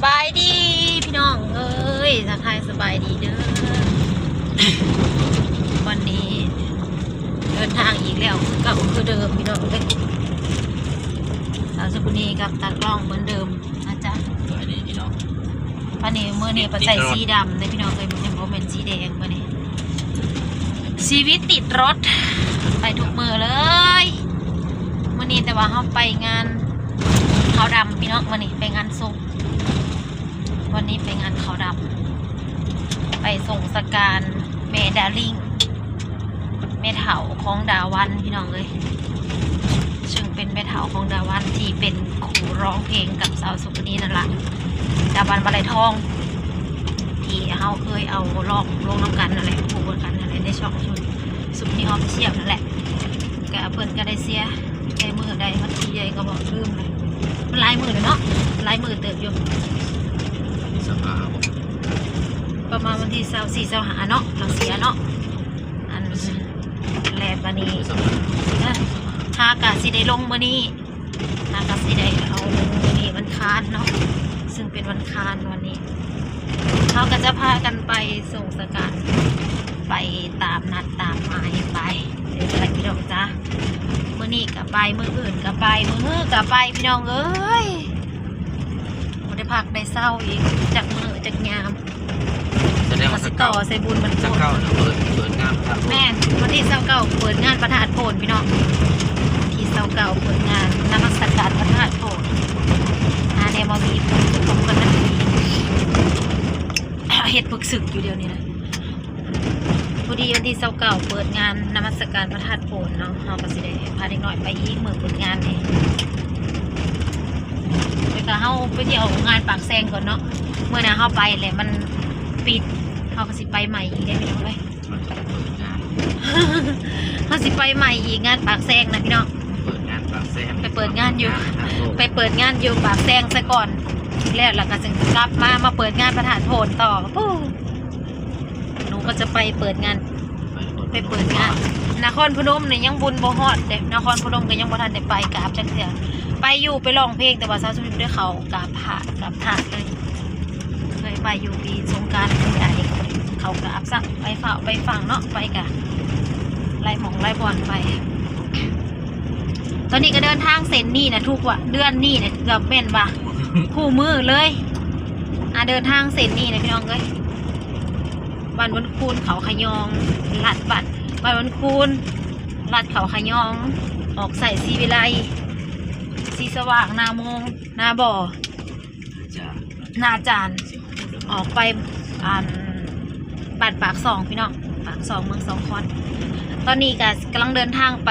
ສະບາຍດີພີ່ນ້ອງເອີຍ ທັກທາຍສະບາຍດີເດີ. ວັນນີ້ເດີນທາງອີກແລ້ວ ຄືເກົ່າຄືເດີມພີ່ນ້ອງເອີຍ. ສາວສຸພະນີກັບຕາກ້ອງເໝືອນເດີມນະຈ໊ະ. ສະບາຍດີພີ່ນ້ອງ. ວັນນີ້ ມື້ນີ້ປະໃສ່ສີດຳເດ້ພີ່ນ້ອງເອີຍ ບໍ່ແມ່ນສີແດງມື້ນີ້. ຊີວິດຕິດລົດ ໄປທຸກມື້ເລີຍມື້ນີ້. ແຕ່ວ່າເຮົາໄປງານຂາວດຳພີ່ນ້ອງ ມື້ນີ້ໄປງານສົບ. ວັນນີ້ໄປງານຂາວດຳ ໄປສົ່ງສະການແມ່ດາລິງ ແມ່ເຖົ້າຂອງດາວັນພີ່ນ້ອງເອີຍ ເຊິ່ງເປັນແມ່ເຖົ້າຂອງດາວັນທີ່ເປັນຄູ່ຮ້ອງເພງກັບສາວສຸພະນີນັ້ນລະ ດາວັນວະໄລທອງ ທີ່ເຮົາເຄີຍເອົາຮ້ອງລົງນຳກັນນັ້ນແຫຼະ ຄູ່ກັນນັ້ນແຫຼະ ໃນຊ່ອງຊຸມ ຊຸມນີ້ Official ນັ້ນແຫຼະ. ກະເພິ່ນກະໄດ້ເສຍແຕ່ມື້ໃດ ວັນທີໃດກະບໍ່ລືມລະ ມັນຫຼາຍມື້ແລ້ວເນາະ ຫຼາຍມື້ເຕີບຢູ່. ປະມານວັນທີຊາວສີ່ ຊາວຫ້າເນາະ ລາວເສຍເນາະ. ອັນ ແລະບາດນີ້ ເອີ ຫາກະຊິໄດ້ລົງມື້ນີ້ ຫາກະຊິໄດ້ເອົາລົງມື້ນີ້ວັນຄານເນາະ ເຊິ່ງເປັນວັນຄານວັນນີ້ ເຮົາກະຈະພາກັນໄປສົ່ງສະການ ໄປຕາມນັດຕາມໝາຍໄປເດີພີ່ນ້ອງຈ້າ. ມື້ນີ້ກະໄປ ມື້ອື່ນກະໄປ ມື້ຮືກະໄປ ພີ່ນ້ອງເອີຍ ບໍ່ໄດ້ພັກໄດ້ເຊົາອີກຈັກມື້ຈັກຍາມ. ສະແດງວ່າ ກະຊິຕໍ່ໃສ່ບຸນບັນ ຊາວເກົ້າ ເປີດ ເປີດງານພະທາດໂພນ. ແມ່ນ ວັນທີຊາວເກົ້າເປີດງານພະທາດໂພນພີ່ນ້ອງ ວັນທີຊາວເກົ້າເປີດງານນະມັດສະການພະທາດໂພນ. ຫາແນວມາມີຜົນກະທົບກັນທັນທີ ເຮັດປຶກສຶກຢູ່ດຽວນີ້ນະ. ພໍດີວັນທີຊາວເກົ້າເປີດງານນະມັດສະການພະທາດໂພນເນາະ ເຮົາກະຊິໄດ້ພາເດັກນ້ອຍໄປອີກມື້ເປີດງານນີ້. ແລ້ວກະເຮົາໄປທ່ຽວງານປາກແຊງກ່ອນເນາະ ມື້ໜ້າເຮົາໄປແລ້ວມັນປິດ ເຮົາກະຊິໄປໃໝ່ອີກເດ້ພີ່ນ້ອງເອີຍ. ເຮົາຊິໄປໃໝ່ອີກງານປາກແຊງນະພີ່ນ້ອງ ເປີດງານປາກແຊງ ໄປເປີດງານຢູ່ ໄປເປີດງານຢູ່ປາກແຊງຊະກ່ອນ ແລ້ວລະກະຈຶ່ງກັບມາ ມາເປີດງານພະທາດໂພນຕໍ່. ປູ້ ໜູກະຈະໄປເປີດງານ ໄປເປີດງານນະຄອນພະນົມນີ້ຍັງບຸນບໍ່ຮອດເດ້ ນະຄອນພະນົມກະຍັງບໍ່ທັນໄດ້ໄປກາບຈັກເທື່ອ. ໄປຢູ່ໄປຮ້ອງເພງ ແຕ່ວ່າສາວສຸພະນີບໍ່ໄດ້ເຂົ້າກາບພະ ກາບທາດເລີຍ. ເຄີຍໄປຢູ່ປີສົງການ ເຄີຍໄດ້ເຂົ້າກາບຊ້ຳ ໄປຟ້າວໄປຟັ່ງເນາະ ໄປກະຫຼາຍໝ່ອງຫຼາຍບ່ອນໄປ. ຕອນນີ້ກະເດີນທາງເສັ້ນນີ້ນະ ທຸກວະ ເດືອນນີ້ນະ ເກືອບແມ່ນວ່າຄູ່ມື້ເລີຍ ອາ ເດີນທາງເສັ້ນນີ້ນະພີ່ນ້ອງເອີຍ. ບ້ານວັນຄູນເຂົ້າຂະຍອງ ລັດ ບ້ານ ບ້ານວັນຄູນ ລັດເຂົ້າຂະຍອງ ອອກໄຊສີວິໄລ ສີສະຫວ່າງ ນາໂມງ ນາບໍ່ ນາຈານ ອອກໄປ ອັນ ບ້ານປາກຊ່ອງພີ່ນ້ອງ ປາກຊ່ອງເມືອງສອງຄອນ. ຕອນນີ້ກະກຳລັງເດີນທາງໄປ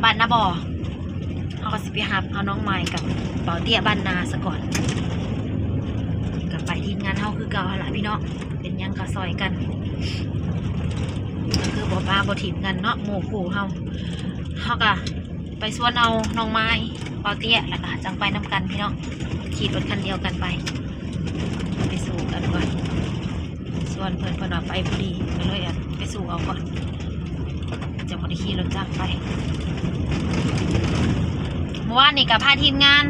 ບ້ານນາບໍ່ ເຮົາກະຊິໄປຮັບເອົານ້ອງມາຍກັບເບົາເຕ້ຍບ້ານນາສະກ່ອນ. ກະໄປທີມງານເຮົາຄືເກົ່າຫັ້ນລະພີ່ນ້ອງ ເປັນຫຍັງກະຊ່ອຍກັນ ກະຄືບໍ່ປະບໍ່ຖິ້ມກັນເນາະ ໝູ່ຄູ່ເຮົາ. ເຮົາກະໄປຊວນເອົານ້ອງມາຍ ເບົາເຕ້ຍ ລະກະຈັ່ງໄປນຳກັນພີ່ນ້ອງ. ຂີ່ລົດຄັນດຽວກັນໄປ ໄປສູ່ກັນກ່ອນ. ຊວນເພິ່ນ ເພິ່ນວ່າໄປພໍດີ ກະເລີຍ ອັນ ໄປສູ່ເອົາກ່ອນ ຈັ່ງບໍ່ໄດ້ຂີ່ລົດຈັກໄປ. ມື້ວານນີ້ກະພາທີມງານ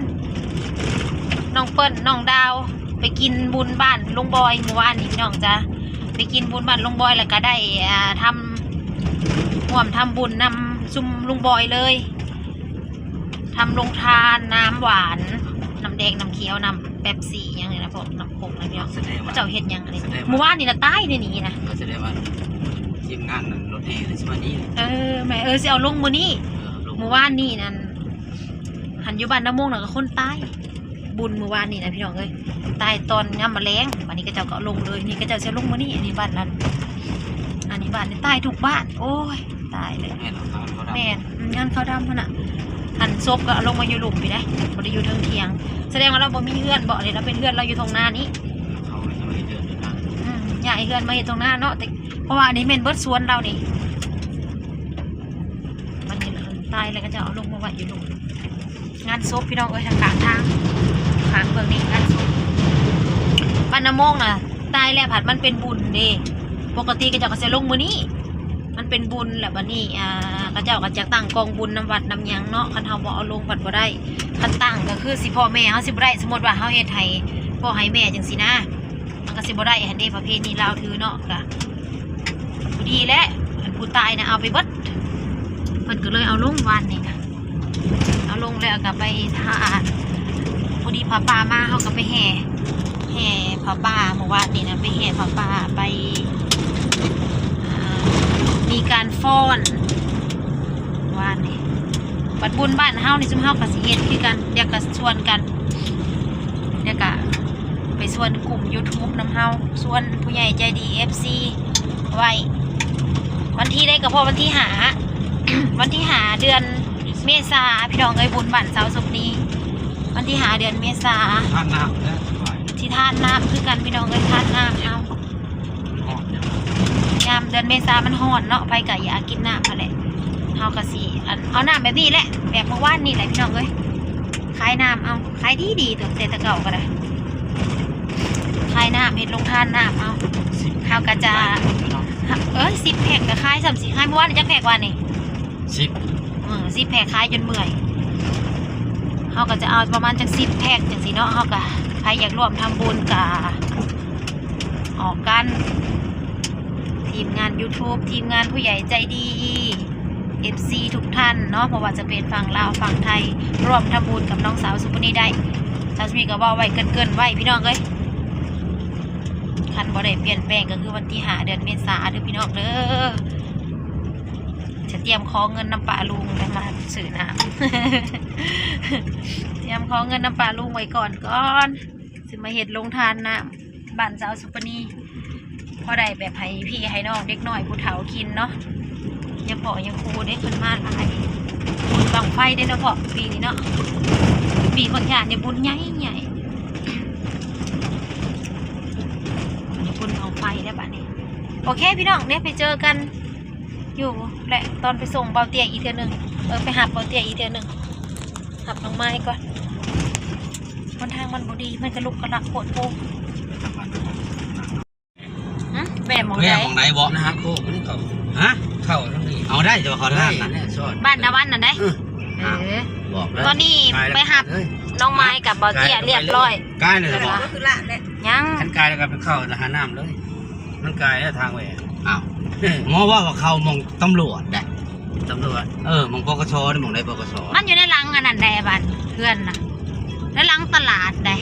ນ້ອງເປີ້ນ ນ້ອງດາວ ໄປກິນບຸນບ້ານລຸງບອຍ ມື້ວານນີ້ພີ່ນ້ອງຈ້າ ໄປກິນບຸນບ້ານລຸງບອຍ ລະກະໄດ້ ອ່າ ທຳ ຮ່ວມທຳບຸນນຳຊຸມລຸງບອຍເລີຍ. ທຳໂຮງທານ ນ້ຳຫວານ ນ້ຳແດງ ນ້ຳຂຽວ ນ້ຳເປັບຊີ ຫຍັງນີ້ນະ ພວກນ້ຳໂຄກນະພີ່ນ້ອງ. ເຂົາເຈົ້າເຮັດຫຍັງອັນນີ້ ມື້ວານນີ້ນະ ຕາຍໃນນີ້ນະ. ສະແດງວ່າທີມງານນັ້ນລົດແຫ່ຊິມານີ້. ເອີ ແມ່ ເອີ ຊິເອົາລົງມື້ນີ້. ມື້ວານນີ້ນັ້ນ ຫັ້ນຢູ່ບ້ານນາໂມງນະ ກະຄົນຕາຍ ບຸນມື້ວານນີ້ນະພີ່ນ້ອງເອີຍ ຕາຍຕອນຍາມມະແລງ. ບາດນີ້ເຂົາເຈົ້າກະເອົາລົງເລີຍ ນີ້ເຂົາເຈົ້າຊິເອົາລົງມື້ນີ້. ອັນນີ້ບ້ານນັ້ນ ອັນນີ້ບ້ານນີ້ ຕາຍທຸກບ້ານ ໂອ້ຍ ຕາຍເລີຍ. ແມ່ນ ງານຂາວດຳຫັ້ນນະ ອັນສົບກະເອົາລົງມາຢູ່ລຸ່ມພີ້ໃດ໋ ບໍ່ໄດ້ຢູ່ເທິງຖຽງ. ສະແດງວ່າລາວບໍ່ມີເຮືອນບໍ ອັນນີ້ລາວເປັນເຮືອນລາວຢູ່ທົ່ງນານີ້. ອືມ ຍ້າຍເຮືອນມາເຮັດທົ່ງນາເນາະ ແຕ່ ເພາະວ່າອັນນີ້ແມ່ນເບິດສວນລາວນີ້. ມັນນີ້ລະ ຕາຍແລ້ວກະຈະເອົາລົງມາໄວ້ຢູ່ລຸ່ມ. ງານສົບພີ່ນ້ອງເອີຍ ທາງຂ້າງທາງ ຂ້າງເບື້ອງນີ້ງານສົບ. ບ້ານນາໂມງນະ ຕາຍແລ້ວ ພັດມັນເປັນບຸນເດ້ ປົກກະຕິເຂົາເຈົ້າກະຊິລົງມື້ນີ້. ເ ມັນເປັນບຸນແລ້ວ ບັດນີ້ ອ່າ ເຂົາເຈົ້າກໍຈະຕັ້ງກອງບຸນນຳວັດນຳຫຍັງເນາະ. ຄັນເຮົາບໍ່ເອົາລົງພັດບໍ່ໄດ້ ຄັນຕັ້ງກໍຄືຊິພໍ່ແມ່ເຮົາຊິບໍ່ໄດ້. ສົມມຸດວ່າເຮົາເຮັດໃຫ້ພໍ່ໃຫ້ແມ່ຈັ່ງຊີ້ນະ ມັນກໍຊິບໍ່ໄດ້ຫັ້ນເດ້ ປະເພນີລາວຖືເນາະ. ກໍພໍດີແຫຼະ ອັນຜູ້ຕາຍນະເອົາໄປເບິດ ເພິ່ນກໍເລີຍເອົາລົງວານນີ້ນະ ເອົາລົງແລ້ວກໍໄປຖ້າ ພໍດີຜ້າປ່າມາ ເຮົາກໍໄປແຫ່ ແຫ່ຜ້າປ່າ ເມື່ອວານນີ້ນະ ໄປແຫ່ຜ້າປ່າ ໄປ ອ່າ ມີການຟ້ອນວານນີ້. ບັດບຸນບ້ານເຮົານີ້ ຊຸມເຮົາກໍຊິເຮັດຄືກັນ ດຽວກໍຊວນກັນ ດຽວກໍໄປຊວນກຸ່ມ YouTube ນຳເຮົາ ຊວນຜູ້ໃຫຍ່ໃຈດີ ເອັຟຊີ ໄວ້ ວັນທີໃດກໍພໍ ວັນທີຫ້າ ວັນທີຫ້າ ເດືອນເມສາ ພີ່ນ້ອງເອີຍ ບຸນບ້ານຊາວສຸກນີ ວັນທີຫ້າ ເດືອນເມສາ ທານນ້ຳເດີ ຊິທານນ້ຳຄືກັນ ພີ່ນ້ອງເອີຍ ທານນ້ຳເອົາ. ຍາມເດືອນເມສາມັນຮ້ອນເນາະ ໃຜກໍຢາກກິນນ້ຳຫັ້ນແຫຼະ. ເຮົາກໍຊິ ອັນ ເອົານ້ຳແບບນີ້ແຫຼະ ແບບເມື່ອວານນີ້ແຫຼະ ພີ່ນ້ອງເອີຍ ຂາຍນ້ຳເອົາ ຂາຍດີໆ ຕົວະ ແຕ່ແຕ່ເກົ່າກໍໄດ້ ຂາຍນ້ຳ ເຮັດໂຮງທານນ້ຳເອົາ. ເຮົາກໍຈະ ເອີ ສິບແພັກກໍຂາຍ ສ່ຳຊິຂາຍ ເມື່ອວານນີ້ຈັກແພັກວານນີ້ ສິບ ເອີ ສິບແພັກຂາຍຈົນເມື່ອຍ. ເຮົາກໍຈະເອົາປະມານຈັກສິບແພັກຈັ່ງຊີ້ເນາະ. ເຮົາກໍໃຜຢາກຮ່ວມທຳບຸນກໍອອກກັນ ທີມງານ YouTube ທີມງານຜູ້ໃຫຍ່ໃຈດີ ເອັຟຊີ ທຸກທ່ານເນາະ ບໍ່ວ່າຈະເປັນຝັ່ງລາວຝັ່ງໄທ ຮ່ວມທຳບຸນກັບນ້ອງສາວສຸມະນີໄດ້. ສາວສຸມະນີກໍເວົ້າໄວ້ ເກີ່ນໆໄວ້ ພີ່ນ້ອງເອີຍ ຄັນບໍ່ໄດ້ປ່ຽນແປງກໍຄືວັນທີຫ້າ ເດືອນເມສາເດີ ພີ່ນ້ອງເດີ. ຈະຕຽມຂໍເງິນນຳປ້າລຸງ ແລ້ວມາຊື້ນ້ຳ ຕຽມຂໍເງິນນຳປ້າລຸງໄວ້ກ່ອນ ກ່ອນຊິມາເຮັດໂຮງທານນ້ຳບ້ານສາວສຸປະນີ ພໍໄດ້ແບບໃຫ້ພີ່ໃຫ້ນ້ອງເດັກນ້ອຍຜູ້ເຖົ້າກິນເນາະ. ຍາພໍ່ຍາຄູເດ້ ເພິ່ນມາຫຼາຍ ບຸນບັ້ງໄຟເດ້ເນາະພໍ່ ປີນີ້ເນາະ ປີຂ້ອນຂ້າງນີ້ບຸນໃຫຍ່ໆ ບຸນບັ້ງໄຟແລ້ວບາດນີ້. ໂອເຄ ພີ່ນ້ອງ ດຽວໄປເຈີກັນ ຢູ່ແຫຼະ ຕອນໄປສົ່ງເບົາເຕ້ຍອີກເທື່ອໜຶ່ງ ເອີ ໄປຮັບເບົາເຕ້ຍອີກເທື່ອໜຶ່ງ ຮັບນ້ອງໄມ້ກ່ອນ. ຫົນທາງມັນບໍ່ດີ ມັນກະລຸກກະລັກໂພດໂພ. ຫຶ ແວ່ໝ່ອງໃດ? ແວ່ໝ່ອງໃດບໍ? ນະ ໂຄກນີ້ເຂົາ ຮະ? ເຂົ້າທາງນີ້ ເອົາໄດ້ ແຕ່ວ່າເຂົາທາງນັ້ນ ບ້ານດາວັນນັ້ນໃດ. ເອີ ເອີ ບອກແລ້ວ ຕອນນີ້ໄປຮັບນ້ອງໄມ້ກັບເບົາເຕ້ຍລຽບຮ້ອຍ ກາຍແລ້ວບໍ? ຍັງ ຄັນກາຍແລ້ວກໍໄປເຂົ້າຫານ້ຳເລີຍ. ມັນກາຍແລ້ວທາງແຫວ. ອ້າວ ໝໍເວົ້າວ່າເຂົ້າໝ່ອງຕຳຫຼວດໄດ໋. ຕຳຫຼວດ? ເອີ ໝ່ອງ ປກສ ນີ້ ໝ່ອງໃດ ປກສ? ມັນຢູ່ໃນຫຼັງອັນນັ້ນໃດ໋ ບ້ານເຮືອນນະ ໃນຫຼັງຕະຫຼາດໃດ໋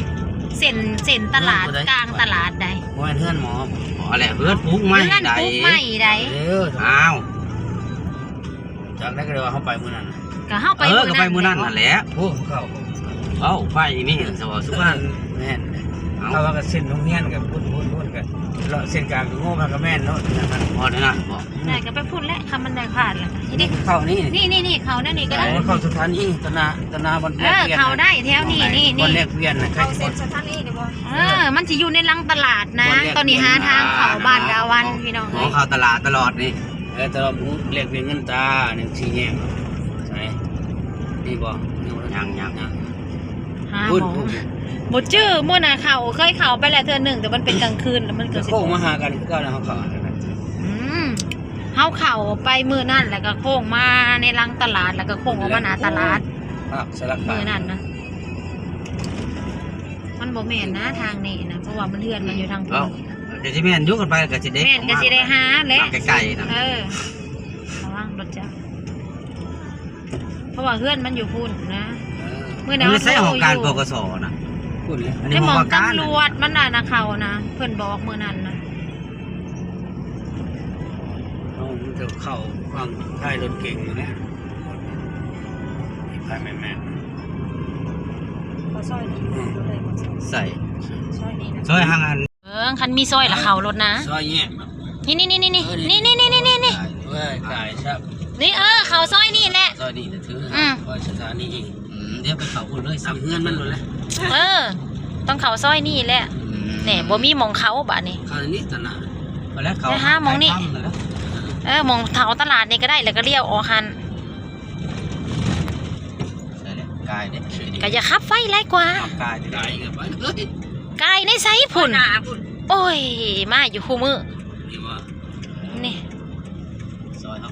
ເສັ້ນ ເສັ້ນຕະຫຼາດ ເຮືອນຜູ້ໃດ? ກາງຕະຫຼາດໃດ໋. ບໍ່ແມ່ນເຮືອນໝໍ? ອໍ ແຫຼະ ເຮືອນປຸກໃໝ່ ເຮືອນປຸກໃໝ່ໃດ໋. ເອີ ອ້າວ ຈັກໄດ້ກໍໄດ້ວ່າເຮົາໄປມື້ນັ້ນນະ ກໍເຮົາໄປ ເອີ ມື້ນັ້ນ ກໍໄປມື້ນັ້ນນັ້ນແຫຼະ. ໂອ້ ເຂົ້າ ເອົ້າ ໄປນີ້ສະເວົ້າສຸພານ ແມ່ນ ເອົ້າ ເຂົາວ່າກໍເສັ້ນໂຮງຮຽນກັບພຸ້ນໆໆ ກໍເລາະເສັ້ນກາງກໍໂງ່ມາກໍແມ່ນເນາະ. ບໍ່ໄດ້ນັ້ນບໍ່ ໄດ້ກໍໄປພຸ້ນແຫຼະ ຄຳມັນໄດ້ຜ່ານແລ້ວ ນີ້ເດ້ ເຂົ້ານີ້ ນີ້ໆໆ ເຂົ້າແນວນີ້ກໍໄດ້. ເຂົ້າສະຖານີ ຕະໜາ ຕະໜາບ່ອນແລກປ່ຽນ ເອີ ເຂົ້າໄດ້ແຖວນີ້ ນີ້ໆ ບ່ອນແລກປ່ຽນນະ ເຂົ້າເສັ້ນສະຖານີໄດ້ບໍ່? ເອີ ມັນຊິຢູ່ໃນຫຼັງຕະຫຼາດນະ ຕອນນີ້ຫາທາງເຂົ້າບ້ານດາວັນ ພີ່ນ້ອງເອີຍ ເຂົ້າຕະຫຼາດຕະຫຼອດນີ້. ເອີ ຕະຫຼອດ ແລກປ່ຽນເງິນຕາ ໜຶ່ງສີ່ແຍກ ໃສ ນີ້ບໍ່? ຍັງ ຍັງ ຍັງ ຫາໝ່ອງ ບໍ່ຈື່. ມື້ນະເຂົ້າ ເຄີຍເຂົ້າໄປແລ້ວເທື່ອໜຶ່ງ ແຕ່ມັນເປັນກາງຄືນ ແລ້ວມັນກໍຊິໂຄ້ງມາຫາກັນຄືເກົ່ານະ ເຮົາເຂົ້າ ອືມ ເຮົາເຂົ້າໄປມື້ນັ້ນ ແລ້ວກໍໂຄ້ງມາໃນຫຼັງຕະຫຼາດ ແລ້ວກໍໂຄ້ງອອກມາໜ້າຕະຫຼາດ ພາກສາລະກາງ ມື້ນັ້ນນະ. ມັນບໍ່ແມ່ນນະ ທາງນີ້ນະ ເພາະວ່າມັນ ເຮືອນມັນຢູ່ທາງພຸ້ນ. ເອົ້າ ກໍຊິແມ່ນຢູ່ ກັນໄປກໍຊິໄດ້ ແມ່ນ ກໍຊິໄດ້ຫາແຫຼະ ໃກ້ໆນະ. ເອີ ລະວັງລົດຈັກ ເພາະວ່າເຮືອນມັນຢູ່ພຸ້ນນະ. ເອີ ມື້ນັ້ນ ມັນໃຊ້ຫ້ອງການ ປກສ ນະ ພຸ້ນແຫຼະ. ໃນໝ່ອງຕຳຫຼວດມັນນະ ນະ ເຂົານະ ເພິ່ນບອກມື້ນັ້ນນະ. ເຮົາມັນຈະເຂົ້າຝັ່ງທ້າຍລົດເກັງນີ້ແຫຼະ ທ້າຍແມ່ນໆ. ຂໍຊອຍນີ້ ອືມ ໃສ່ ຊອຍນີ້ນະ ຊອຍທາງອັນ ເອີ ຄັນມີຊອຍລະເຂົ້າໂລດນະ ຊອຍແຍກນະ. ນີ້ໆໆໆ ເອີ ນີ້ ນີ້ ນີ້ ນີ້ ນີ້ ນີ້ ນີ້ ນີ້ ເອີຍ ກາຍຊະ ນີ້ ເອີ ເຂົ້າຊອຍນີ້ແຫຼະ ຊອຍນີ້ນະ ຖື ອືມ ຊອຍສະຖານີ. ອືມ ດຽວໄປເຂົ້າພຸ້ນເລີຍ ສາມເຮືອນມັນໂລດແຫຼະ. ເອີ ຕ້ອງເຂົ້າຊອຍນີ້ແຫຼະ. ອືມ ແນ່ ບໍ່ມີໝ່ອງເຂົ້າບາດນີ້ ເຂົ້ານີ້ຕະຫຼາດ ໄປແລ້ວ ເຂົ້າ ໄປຫາໝ່ອງນີ້. ເອີ ໝ່ອງເຂົ້າຕະຫຼາດນີ້ກໍໄດ້ ແລ້ວກໍລ້ຽວອອກຫັ້ນ. ໃສ່ແຫຼະ ກາຍເດ້ ກໍຢ່າຂັບໄວຫຼາຍກວ່າ ຂັບກາຍ ກາຍກໍໄປເລີຍ ກາຍໃນໃສພຸ້ນ ໂອ້ຍ ມາຢູ່ຄູ່ມື້ ນີ້ ນີ້ ຊອຍ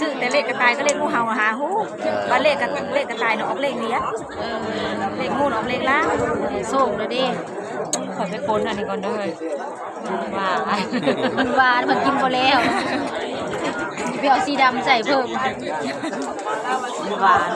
ຊື້ແຕ່ເລກກະຕ່າຍກັບເລກງູເຫົ່າຫາຮູ້ ວ່າເລກກະ ເລກກະຕ່າຍນະອອກເລກຫຼຽນ ເອີ ເລກງູນະອອກເລກລາວ ໂຊກແລ້ວເດ້. ຂ້ອຍໄປຄົນອັນນີ້ກ່ອນເດີ ຫວານ ມັນຫວານ ມັນກິນບໍ່ແລ້ວ ຊິໄປເອົາສີດຳໃສ່ເພີ່ມ ຫວານ